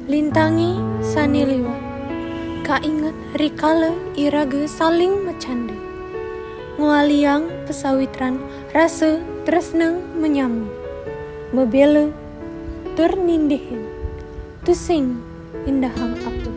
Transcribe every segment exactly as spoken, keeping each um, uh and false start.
Lintangi sané liwat. Kainget rikala iraga saling macanda. Ngwaliang pasawitran rasa tresna manyama. Mabéla tur nindihin. Tusing indahang apa.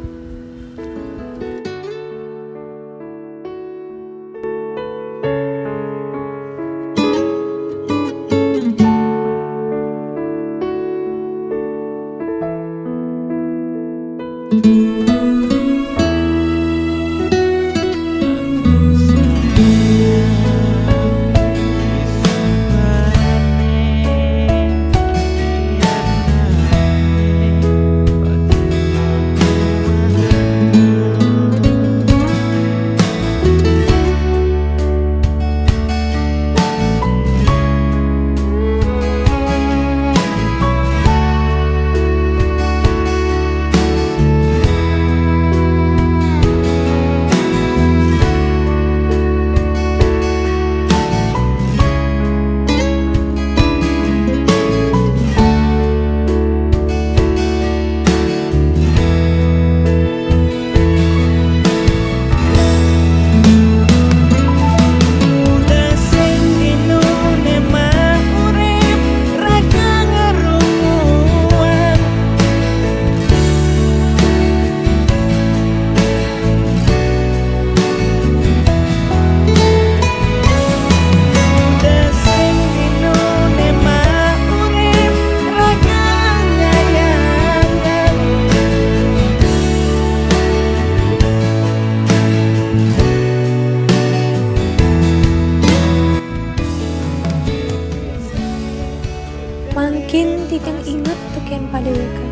Mangkin titiang inget tekén padéwékan.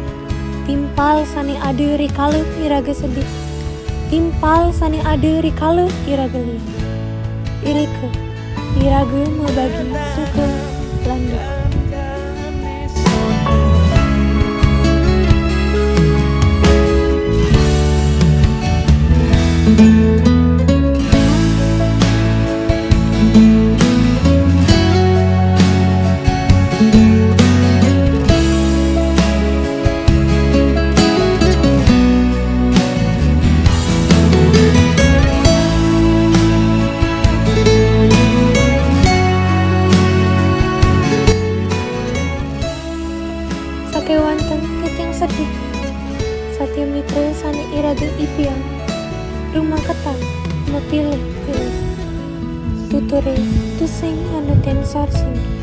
Timpal sané ada rikala iraga sedih. Timpal sané ada rikala iraga liang. Irika, iraga mabagi suka lan duka. Sakéwanten titiang sedih. Satya mitra sané iraga ipiang. Rumaketan mapilih-pilih. Tuturé tusing nganutin sor singgih.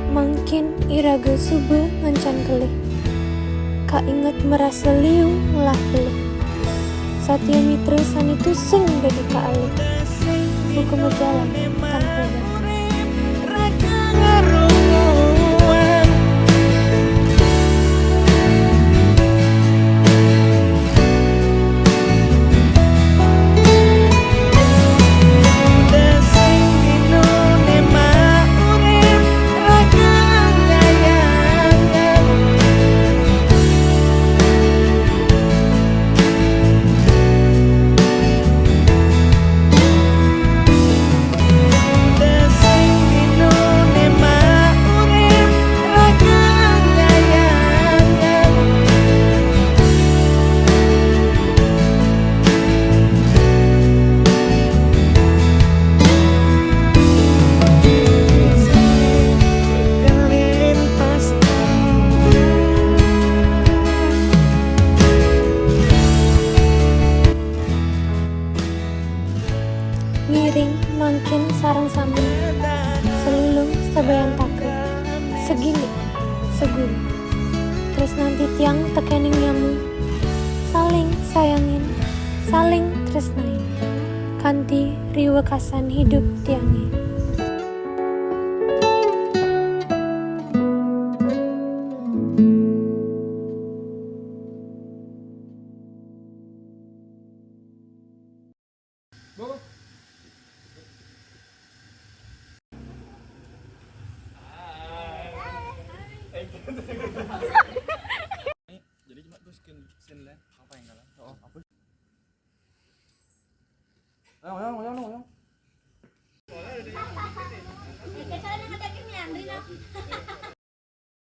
Mangkin iraga suba ngancan kelih. Kainget marasa liu ngelah pelih. Satya mitra sané tusing dadi kaalih. Buka majalan tanpa batas. Tegilik, seguru. Tresnan titiang tekening nyama. Saling sayangin, saling tresnain. Kanti riwekasan idup tiangé. Jadi cuma tuh skin skin lah, apa yang kalah? Oh, apa? Ayo, ayo, ayo, ayo.